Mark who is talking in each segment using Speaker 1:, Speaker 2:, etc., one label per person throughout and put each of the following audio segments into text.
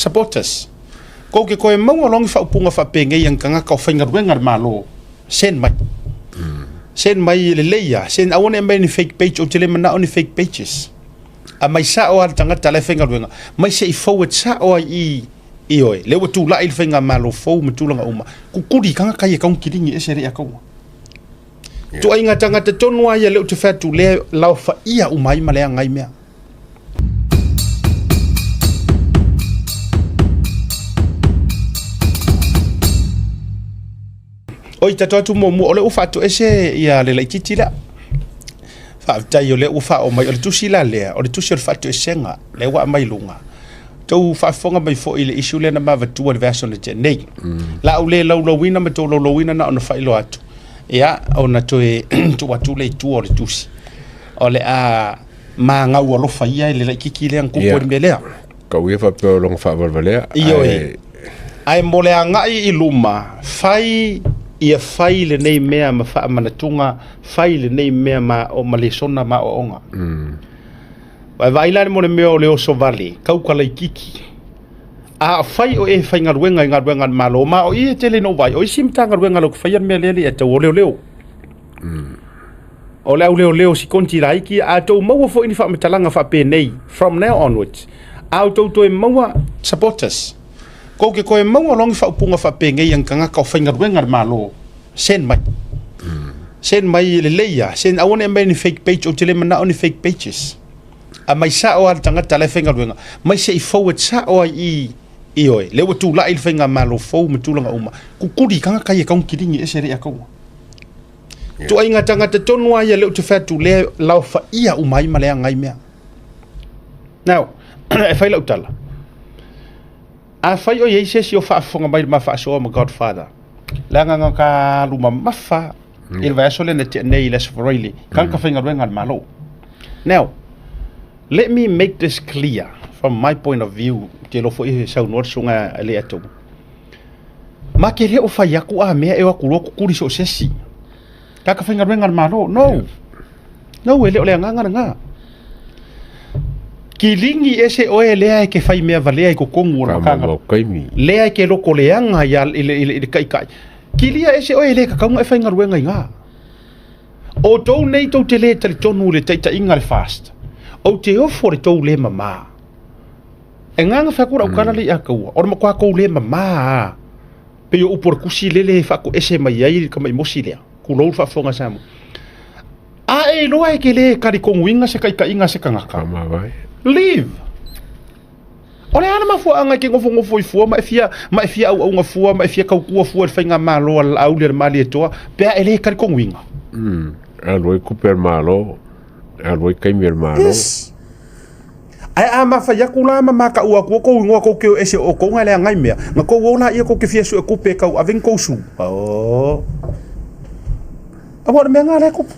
Speaker 1: Supporters. Kou ke koe maua loa ni faaupuga faapenei a ni tagata o faigaluega a le Malo, send mai. Send mai lelei a, send aua ne i aumai ni fake page, ou te le manao ni fake pages. Aumai sao lava le tagata la e faigaluega, mai se i forward sao ai i Ioe, lea ua tulai le faigamalo fou ma tulaga uma, kukuli i tagata ia kaunekiligi ese le akaua. Tuaiga tagata tonu lava ia lea ou te fai atu lea laofaia uma ai ma leaga ai mea. Oi, tatou atu muamua, o lea ua faatoese ia le laitiiti lea. Faafetai o lea ua faaoo mai, o le tusi la lea, o le tusi o le faatoesega, lea ua aumai i luga. Tou faafofoga mai foi i le issue lea na mavatua i le vaiaso na tea nei. La ou le laulauina ma tou laulauina na ona faailoa atu. Ia, ona toe tuu atu lea i tua o le tusi. O le a magau alofa ia i le laitiiti lea na tupu ai le mea lea.
Speaker 2: Kau ia faapea o lona faavalevalea.
Speaker 1: Ioe. Ae mo le agai i luma, fai ia fai lenei mea ma faamanatuga, fai lenei mea ma, o, ma lesona ma aoaoga. Vaai la mo le mea o le oso vale, kauka laitiiti. A fai o e faigaluega i galuega a le Malo, ma o i e tele ina ou vaai, o isi Matagaluega latou te faia le mea lea e tau o leoleo. O le au leoleo sikonti laiti, a outou maua foi ni faamatalaga faapenei, from now onwards, a outou toe maua supporters, kou te toe maua loa ni faaupuga faapenei a ni tagata o faigaluega a le Malo, send mai. Send mai lelei lava, send, aua ne i aumai ni fake page, ou te le manao ni fake pages. Aumai sao lava le tagata la e faigaluega, mai se i forward sao ai i Ioe, lea ua tulai le faigamalo fou ma tulaga uma, kukuli i tagata ia kaunekiligi ese le akaua. Tuaiga tagata tonu lava ia lea ou te fai atu lea laofaia uma ai ma leaga ai mea. Now, e fai lau tala. Afai o i ai se isi o faafofoga mai i le ma faasoa ma Godfather, leaga na ka alu mamafa i le vaiaso lea na tea nei i le Aso Faraile, tagata faigaluega a le Malo. Now, let me make this clear from my point of view, ou te iloa foi e saunoa le susuga a Leiataua. Ma te le o fai atu a mea e o atu loa kukuli so o se isi. Tagata faigaluega a le Malo, no. No, e le o le agaga lena. Kiligi ese oe lea e ke fai mea valea i totonu o le Matagaluega. Lea e ke lotoleaga i le taitai. Kilia ese oe e le tatau ona e faigaluega i ina. O outou nei tou te le talitonu i le taitaiga a le FAST, ou te ofo i le tou le mama. E nganga fai atu lau tala lea ia taua, o le matua tou le mama lava, pei o upu o le tusi lele e faatoese mai ai le tamai mosi lea, tulou le faafofoga a Samoa. A e iloa e te le talitonuina se taitaiga a se tagata, leave. O le a le mafuaaga e te nofonofo ai fua ma e fia, ma e fia auauna fua ma e fia tautua fua i le faigamalo a le Laauli a le Malietoa pe a e le talitonuina?
Speaker 2: Alu ai tupe a le Malo, alu ai taimi a le Malo.
Speaker 1: Yes. Ae a mafai atu la ma mataua atu outou igoa tou te o ese o outou na leaga ai mea, na tou o laia tou te fia sue tupe e tau ave ni tou su. Oh. Aua o le mea na lea e tupu.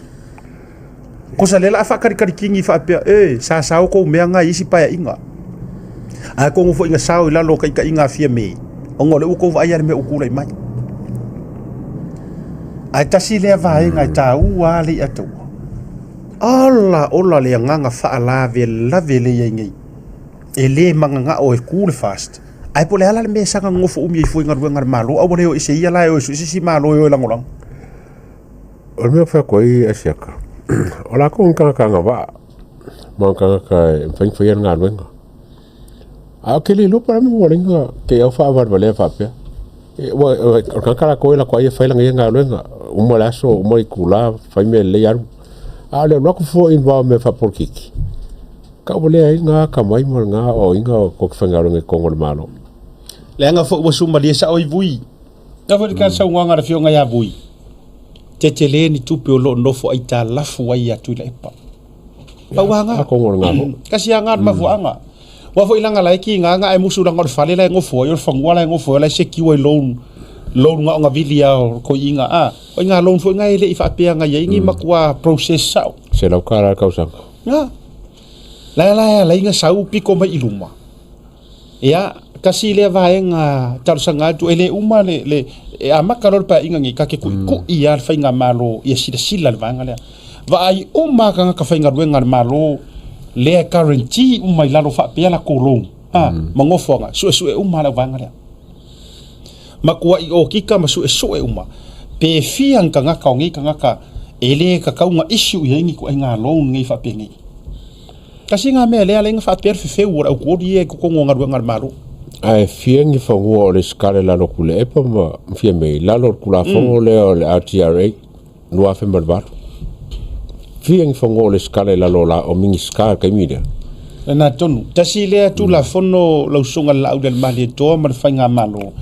Speaker 1: Kosa lea la a faakalikali faapea, e, sa sao kou mea nga i isi paeaiga. Ae kogo foi na sao i lalo o taitaiga a Fiame, ona o lea ua tou vaaia le mea ua tulai mai. Ae tasi lea vaega e taua lava le ia taua. Ola ola le agaga faalavelave lea i ai nei. E le mananao e ku le FAST. Ae po o le a la le mea e saga nonofo umi ai fua i galuega a le Malo, aua le o ese ia la e o e sue se isi Malo e o e lagolago.
Speaker 2: O le mea e fai atu ai Asiata, o latou ni tagata agavaa ma ni tagata e mafai ona faia le galuega. Ae ou te le iloa po o le a le mea ua ala ai ona te i lava faavalevalea faapea. Aua o le tagata latou e alu atu lava ia fai lana ia galuega, uma le aso uma le itula fai mea lelei alu. A o le alu atu fua i mea faapolokiki, tauvalea ai lena atamai ma lena aoaoina o tagata faigaluega i totonu o le Malo.
Speaker 1: Leaga foi ua sumalie sao ai vui. Na foi le saunoaga a le afioga ia Vui, tetele ni tupe o lo o nofo aitalafu ai ia Tuilaepa. Pau lava na. Kasi lava na mafuaaga. Aua foi leaga la e kiga na e musu leaga o le fale la e nofo ai, o le fanua la e nofo ai, o la e secure i loan, loan na o na vili lava o toeaiina a. O ina loan foi na e le i faapea na i ai ni matua process sao.
Speaker 2: $100 i le tausaga.
Speaker 1: Na. La la e ala ai ona sau pito mai i luma. Ia, tasi lea vaega talosaga atu, e le uma le, le, e amata loa le paeaiga nei, ta te tuitui lava le faigamalo ia silasila i le vaega lea. Vaai uma lava tagata faigaluega a le Malo lea e guarantee uma i lalo faapea latou loan. A, ma gofoaga, suesue uma le auvaega lea. Matuai okika ma suesue uma, pe fia ni tagata o nei tagata e le tatau ona issue i ai ni ituaiga loan nei faapenei. Tasi lena mea lea e ala ai ona faapea le fefeu o le autuoli ia i totonu o galuega a le Malo.
Speaker 2: Ae fia ni fanua o le sikala i lalo o Tuilaepa ma Fiamē i lalo o le Tulafono lea o le LTRA 2008. Fia ni fanua o le sikala i lalo o la o Minisita i le taimi lea.
Speaker 1: Lena tonu. Tasi lea Tulafono lau Susuga i le Laaulialemalietoa ma le Faigamalo,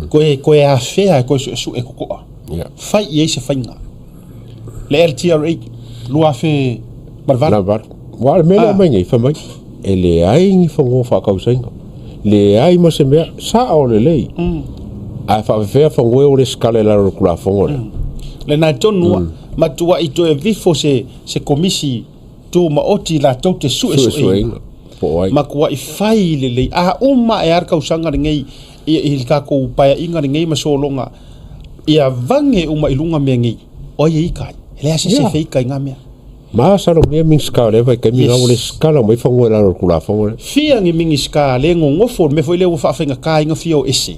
Speaker 1: koe koe afea e koe suesue totoa. Fai i ai se faiga. Le LTRA 2008.
Speaker 2: La valu. Aua o le mea lea aumai nei, fai mai, e leai ni fanua faatausaina. Leai ma se mea, sao lelei. Ae faafefea fanua ua lesitala i lalo o le Tulafono lea.
Speaker 1: Lena tonu a, matuai toe vifo se se komisi tumaoti latou te suesueina.
Speaker 2: Po o ai.
Speaker 1: Matuai fai lelei. A uma ae lava le tausaga lenei i le tatou paeaiga lenei ma sologa, ia vage uma i luga mea nei. O ai e ita ai? E leai se isi e feita i na mea.
Speaker 2: Masalomia Minisita o lea vaitaimi na ua lesitala mai fanua i lalo o le Tulafono lea.
Speaker 1: Fia ni Minisita le nonofo i le mea foi lea ua faafaigata ai na fia o ese.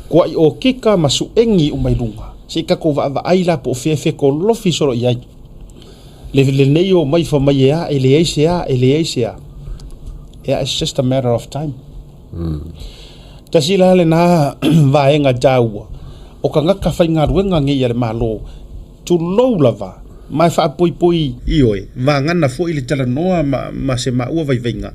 Speaker 1: Kuai okika ma suegi uma i luga. Se i tatou vaavaai la po o fea e fetolofi solo i ai. Le lenei o mai fa mai e a, e leai se a, e leai se a. Yeah, it's just a matter of time. Tasi la lena vaega taua o tagata faigaluega nei a le Malo, tulou lava, ma e faapoipoi. Ioe, vagana foi le talanoa ma, ma se maua vaivaiga,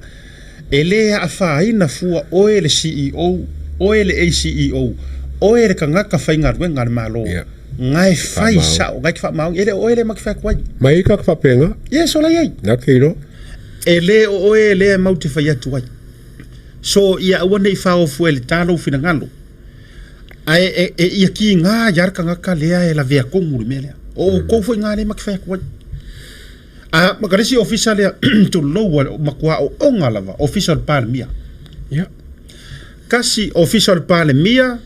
Speaker 1: e le aafaina fua oe le CEO, oe le ACEO, oe le tagata faigaluega a le Malo,
Speaker 2: Yeah.
Speaker 1: nga e fai
Speaker 2: Faamaoni.
Speaker 1: sao, nga e te faamaoni, e le o oe lea ma te fai atu ai.
Speaker 2: Ma e i ai tagata faapena?
Speaker 1: Yes, o la e i ai.
Speaker 2: Na te iloa.
Speaker 1: E le o oe lea mau te fai atu ai. So ia aua ne i faaofu e le ta lou finagalo, ae e, e ia kiga ia le tagata lea e lavea tonu le mea lea. O outou foi na lea ma te fai atu ai. A ma ka le isi ofisa lea tulou a matua aooga lava, ofisa o le Palemia.
Speaker 2: Ia.
Speaker 1: Tasi ofisa o le Palemia,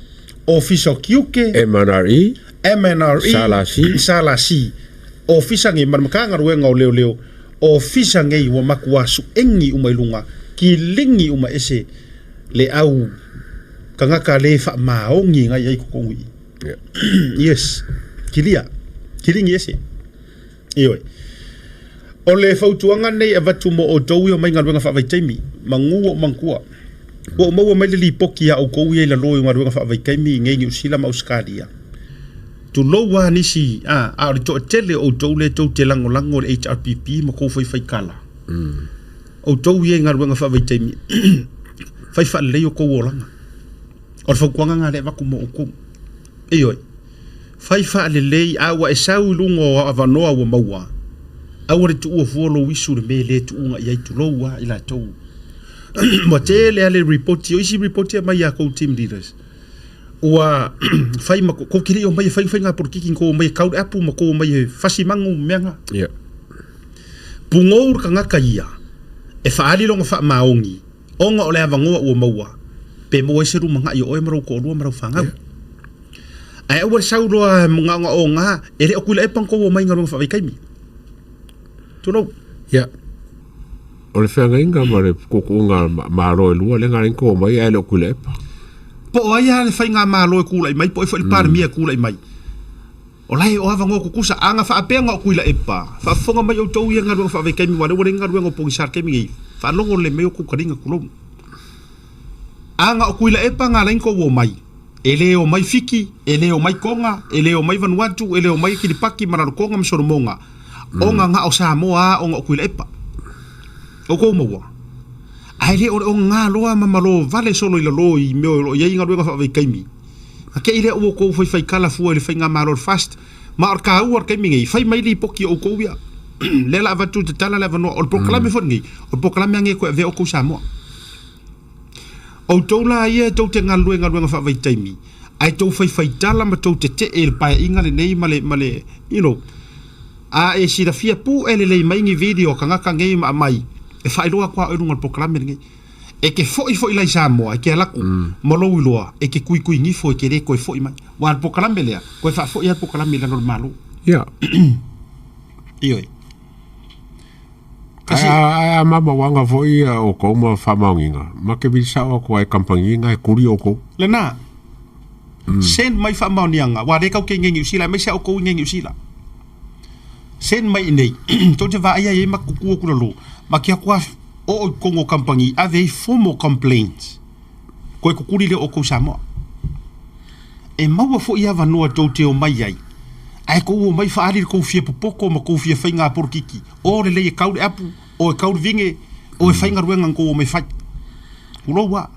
Speaker 1: ofisa o Tiute,
Speaker 2: MNRE,
Speaker 1: MNRE,
Speaker 2: SLC.
Speaker 1: SLC, ofisa nei ma le Matagaluega o Leoleo, Ofisa nei ua matua suegi uma i luga, kiligi uma ese le au tagata le faamaoni ngai ai totonu i i. Yes, kilia, kiligi ese. Ioe. O le fautuaga nei e avatu mo outou ia omai galuega faavaitaimi, manu o manatua. Ua ou maua mai le lipoti ia outou ia i lalo i galuega faavaitaimi i nei Niu Sila ma Ausetalia. Tulou a nisi, a, a o le toatele o outou lea tou te lagolago i le HRPP ma tou faifaikala. Outou ia i galuega faavaitaimi, fai faalelei o tou olaga. O le fautuaga lena lea e avatu mo outou. Ioe, fai faalelei, a ua e sau i luga o avanoa ua maua, aua le tuua fua lou isu i le mea e le tuuga i ai, tulou a i latou. Ua tele lava le ripoti, o isi ripoti e aumai ia tou team leaders, ua fai ma kou te le i omai e fai faiga polokiki, kou omai e kau le apu ma kou omai e fasi manu ma mea na.
Speaker 2: Yeah.
Speaker 1: Pugou le tagata ia e faaali lona faamaoni ona o le avanoa ua maua pe maua ai se lumanai o oe ma lou toalua ma lau fanau.
Speaker 2: Yeah.
Speaker 1: Ae aua le sau loa gaogaoga e le o Tuilaepa na tou omai i galuega faavaitaimi. Tulou.
Speaker 2: Yeah. O le feagaiga ma le tuutuuga Malo e lua lea na ala ai ona tou omai ae le o Tuilaepa.
Speaker 1: Po o ai lava le faigamalo e tulai mai, po o ai foi le Palemia e tulai mai, o la e o avanoa tutusa. A na faapea na o Tuilaepa, faafofoga mai outou ia galuega faavaitaimi aua o lea ua leai ni galuega o pogisa i le taimi nei, faalogo lelei mai outou taliga tulou. A na o Tuilaepa na ala ai ona tou omai, e le omai Fiti, e le omai Toga, e le omai Vanuatu, e le omai Kiripati ma Rarotonga ma Solomoga, ona na o Samoa a ona o Tuilaepa. Outou maua? Ae le o le oga loa ma malo vale solo i lalo i mea o lo o i ai galuega faavaitaimi. Na te i lea ua outou faifaikala fua i le faigamalo o le FAST, ma o le taua o le taimi nei, fai mai lipoti a outou ia. Lea la avatu tatala le avanoa. O le polokalame foi lenei, o le polokalame lava lenei e toe avea outou i Samoa. Outou la ia e tou te galulue i galuega faavaitaimi, ae tou faifaitala ma tou tetee i le paeaiga lenei ma le, ma le, you know, a e silafia pue lelei mai ni video a tagata nei ma aumai, e faailoa atu lava oe i luga o le polokalame lenei. E te foi foi la i Samoa, e te alu atu ma lou iloa, e te tuitui nifo e te le toe foi mai. Aua o le polokalame lea, toe faafoi lava le polokalame i lalo o le Malo.
Speaker 2: Ia.
Speaker 1: Ioe. Kasi...
Speaker 2: Ae a maumauaga foi ia outou ma faamaoniga, ma te vili sao atu ai kamupani na e tuli outou.
Speaker 1: Lena. Send mai faamaoniaga, aua o lea tatou te i inei i Niu Sila, aemaise lava outou i inei i Niu Sila. Send mai i inei, tou te vaaia ai ma tutu atu i lalo, ma te atu lava oo i totonu o kamupani, ave ai formal complaints, toe tutuli lea o outou i Samoa. E maua foi avanoa tou te omai ai, ae tou omai faaali le tou fia popoto ma tou fia faiga polokiki, o lelei e kau le apu, o e kau le vine, o e fai galuega na tou omai fai. Tulou a.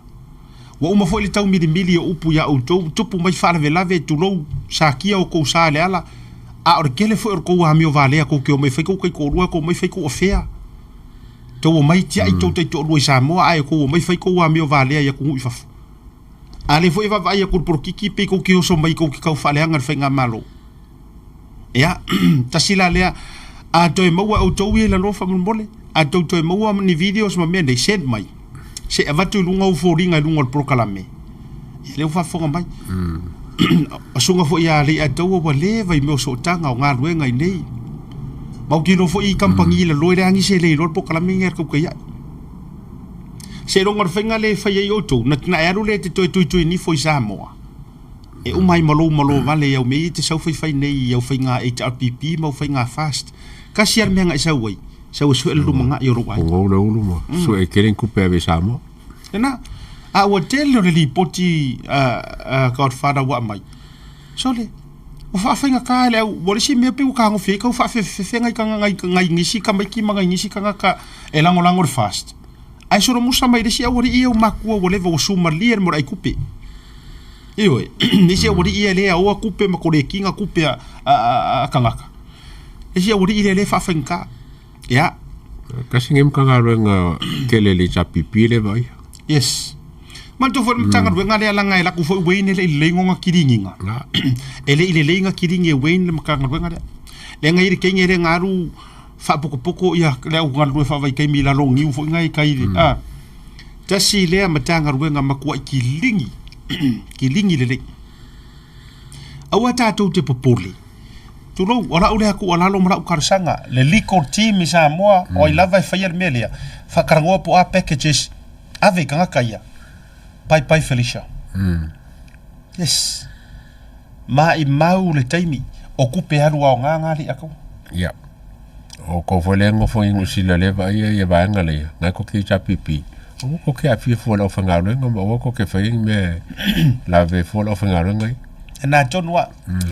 Speaker 1: Ua uma foi le taumilimili o upu ia outou, tupu mai faalavelave, tulou, sakia o kou sa i le ala, a o le tele foi o le tou amio valea tou te omai fai tou taitoalua, tou omai fai tou afea. Tou omai tiai tou taitoalua i Samoa, ae tou omai fai tou amio valea i atunuu i fafo. A lea foi e vaavaai atu i le polokiki pei tou te oso mai tou te tau faaleaga i le faigamalo. Ia, tasi la lea, a toe maua e outou ia i lalo faamolemole, a tou toe maua ni videos ma mea nei, send mai. Se i avatu i luga ou foliga i luga o le polokalame. Ia lea ua faafofoga mai. Susuga foi ia Leiataua ua leva i mea o sootaga o galuega i nei. Ma ou te iloa foi i kamupani i lalo e leai nisi e le iloa le polokalame lenei a le tautai ai. Seiloga o le faiga lea e fai ai outou, na e alu lea e te toe tuitui nifo i Samoa, e uma ai ma lou malo vale i au mea ia e te sau faifai nei i au faiga HRPP ma au faiga fast. Tasi lava le mea na e sau ai, sau e sue le lumanai o lou aiga.
Speaker 2: Pogou le ulu ma sue e tele ni tupe e ave i Samoa.
Speaker 1: Lena. A ua tele o le lipoti a Godfather ua aumai, sole, ua faafaigata e le au, ua le isi mea pei ua tagofi ai tau faafefefe nai nai nisi tamaiti ma nai nisi tagata e lagolago le fast. Ae solomusa mai le isi aualii ia ua matua ua leva ua sumalie le mea o le aitupe. Ioe, le isi aualii ia e le aoa tupe ma kolekina tupe a tagata. Le isi aualii lea lea e faafaigata. Ia.
Speaker 2: Tasi lenei Matagaluega tele i le HRPP lea e vaaia.
Speaker 1: Yes. Manatua foi le Matagaluega lea leaga e laku foi Wayne e le i lelei ona kiliniga. E le i lelei ona kilini e Wayne le Matagaluega lea. Leaga e i ai le teine lea na alu faapotopoto ia le au galulue faavaitaimi i lalo o niu foi na i tai mm. a tasi lea Matagaluega matuai kiligi kiligi lelei. Aua tatou te popole. Tulou, o lau lea tuualalo ma lau talosaga, le legal team i Samoa, o ai lava e faia le mea lea, faatalanoa po o a packages ave i tagata ia. Bye bye Felicia. Yes. Maimau le taimi o tupe alu aoga na alii atoa.
Speaker 2: Ia. O kou foi lea nofo i Niu Sila lea vaaia ia vaega lea, na ko ke HRPP. Aua ko ke aafia fua le aufaigaluega ma aua ko ke faia ni mea e lave fua le aufaigaluega ia.
Speaker 1: E nā tonu a.